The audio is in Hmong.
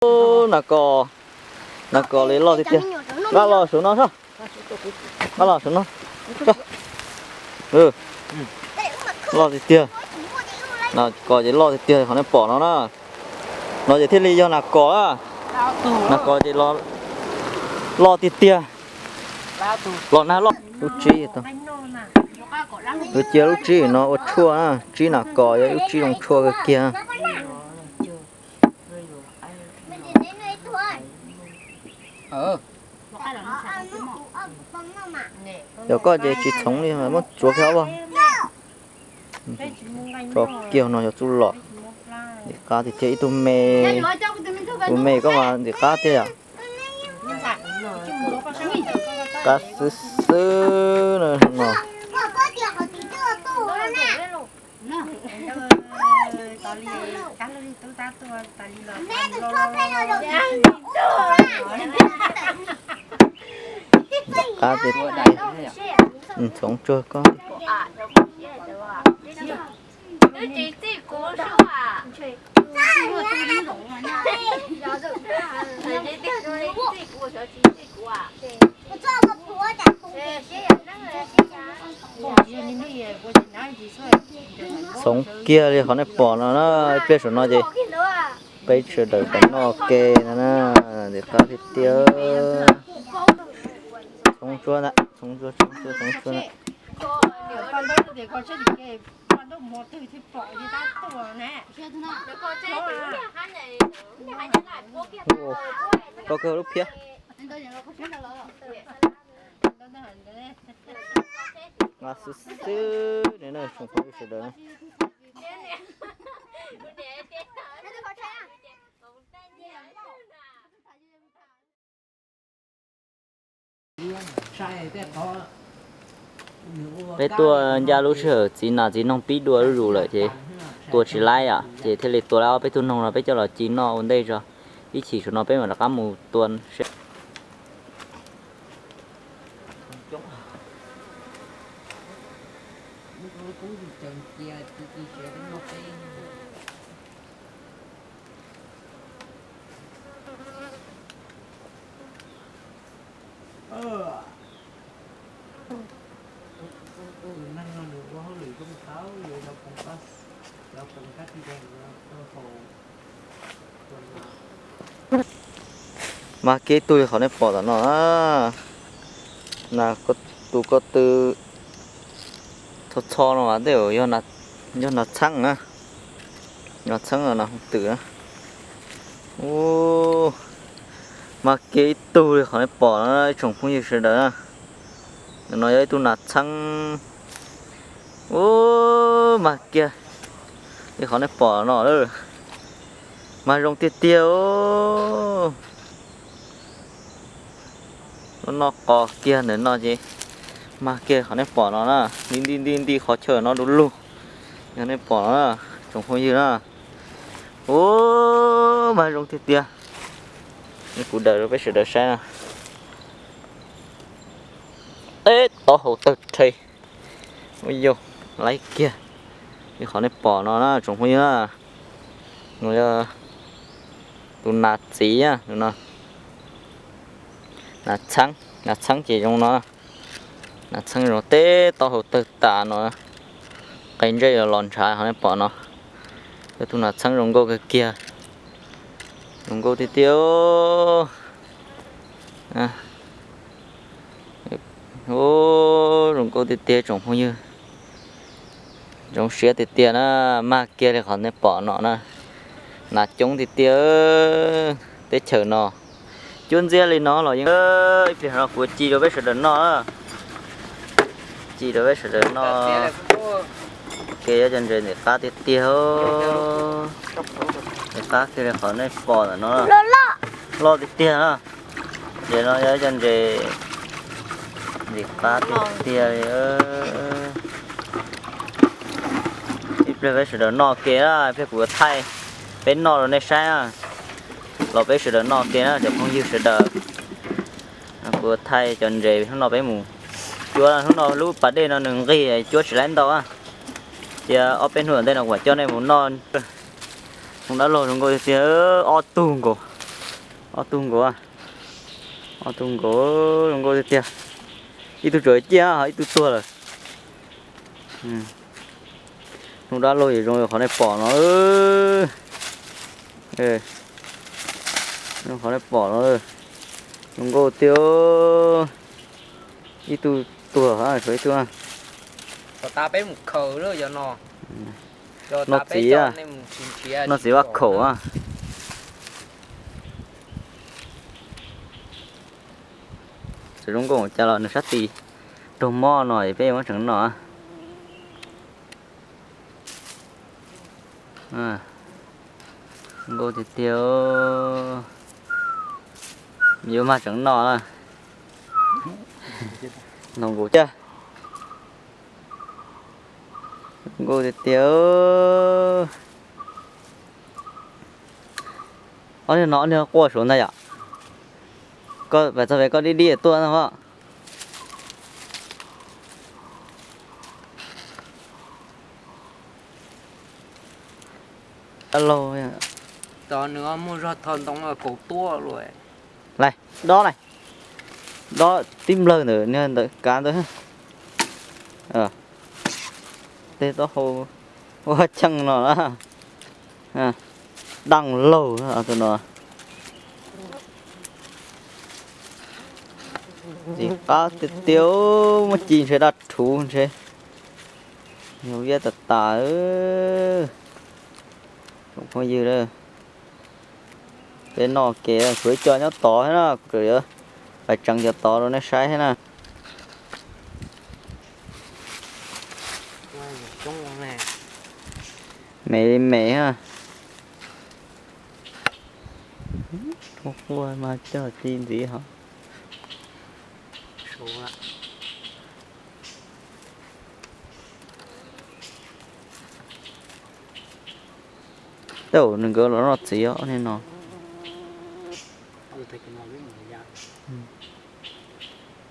Nas kos, nas kos li loj tiag tiag. Nqa los saum no, nqa los saum no. Loj tiag tiag. Nas kos ces loj tiag tiag, qhov nej pom no na. No ces thiaj li yog nas kos na. Nas kos ces loj tiag tiag. Los nag loj. Lub tsib, cia lub tsib no ua tshuaj, tsib nas kos yog lub tsib zoo tshuaj kawg kiag. Yog koj ces tsis txhoov li, muab tsuav kiag ob vog. Tso kiag no yog txuj lom. Ntxim qab tiag tiag, ib tug me, tus me koj mas ntxim qab tiag yom. Qab xwb xwb no. Ntxim qab tiag tiag. Txhoov tsuag koj. Txhoov kiag li qhov nej pom no na, ib pliag saum no ces peb sawv daws noj ke no na, ntxim qab tiag tiag. Txhoov tsuag ntag, txhoov tsuag, txhoov tsuag, txhoov tsuag ntag. Koj kawg lub phiab. Nqa xwb xwb ne, tsoom phooj ywg sawv daws na. Peb tuaj ncaj lub sij hawm txiv nas txiv noog pib dua zuj zus lawm ces tua tsis laib yom, ces thiaj li tua laib ob peb tug noog no peb coj los ci noj ua ntej tso. Ib chim saum no peb mam rov qab mus tua seb. Mag kiag ib tug li qhov nej pom tom no na. Nas tus ko tw txho txho no mas tej zaum yog nas txheeb na. Nas txheeb, nas hooj twm na. Ub, mag kiag ib tug li qhov nej pom no ib tsoom phooj ywg sawv daws na. No yog ib tug nas txheeb. Ub, mag kiag li qhov nej pom no lawm. Mag zoo tiag tiag. Noj qos kiag ntawm no ces mag kiag qhov nej pom no na, nti nti nti nti qhov chaw no du lug. Yog nej pom no na, tsoom phooj ywg na. Ub, mag zoo tiag tiag. Kuv daws rau peb sawv daws saib na. Eb, taub hau tawg rhe. Ua yog laib kiag li qhov nej pom no na tsoom phooj ywg na. No yog tus nas txiv no. Nas txheeb, nas txheeb ces zoo no. Nas txheeb zoo teb taub hau tawg tas no. Qe ntsej los los ntshav qhov nej pom no. Yog tus nas txheeb zoo nkauj kawg kiag. Zoo nkauj tiag tiag. Zoo nkauj tiag tiag tsoom phooj ywg. Zoo siab tiag tiag na, mag kiag li qhov nej pom no na. Nas coob tiag tiag. Teb chaws no cuab ntxiab li no los yeej, ib pliag no kuv ci rau peb sawv daws noj. Ci rau peb sawv daws noj. Kev cov ntses ntxim qab tiag tiag. Ntxim qab kiag li qhov nej pom ntawm no. Loj tiag tiag na. Ces no yog cov ntses ntxim qab tiag tiag li. Ib pliag peb sawv daws noj ke na, ib pliag kuv yuav thaij peb noj rau nej saib na. Los peb sawv daws noj ke na cov phooj ywg sawv daws. Kuv yuav thaij cov ntses hnub no peb mus cuab, hnub no lub pas dej no nws nqig cuab tsis laib ntau. Cia ob peb hnub tom ntej no kuv mam coj nej mus noj. Hmoov dab laug zoo nkauj tiag tiag, ob tug nkaus. Ob tug nkaus, ob tug nkaus, zoo nkauj tiag tiag. Ib tug tseem ciaj, ib tug tuag lawm. Hnub dab laug ces zoo li qhov nej pom no. Zoo qhov nej pom no, zoo nkauj tiag. Ib tug tuag, tshuav ib tug. Noj txiv, noj txiv vaj khaum. Txawm zoo nkauj cas los nws sab tis raug mob no es peb yuav muab tseev noj. Nkauj tiag tiag, yuav mag tseev noj na. Nkaus cas, nkauj tiag tiag. Ob niag no ob niag quaj suav ntag yom. Koj pais txog pem koj dib dib tuaj no. Laug, nws muaj zog tho ntoo kaus tuaj lawm. Lais, dob lais, dob tib nplawg ntawm niag ntawm kav ntawd. Tej taub hau ua cheej no na. Daj laug tus no. Ntxim qab tiag tiag, muab ci ntshe daj rhuv ntshe. Yog viab tas tas. Tsoom phooj ywg, peb noj kev tshuav ib co nyob tod thiab na, kuv yuav pais tseev cov tod rau nej saib thiab na. Me li me, quaj mas cog ci ntxiv hos. Tej zaum nws nkawd los noj txiv ob niag no.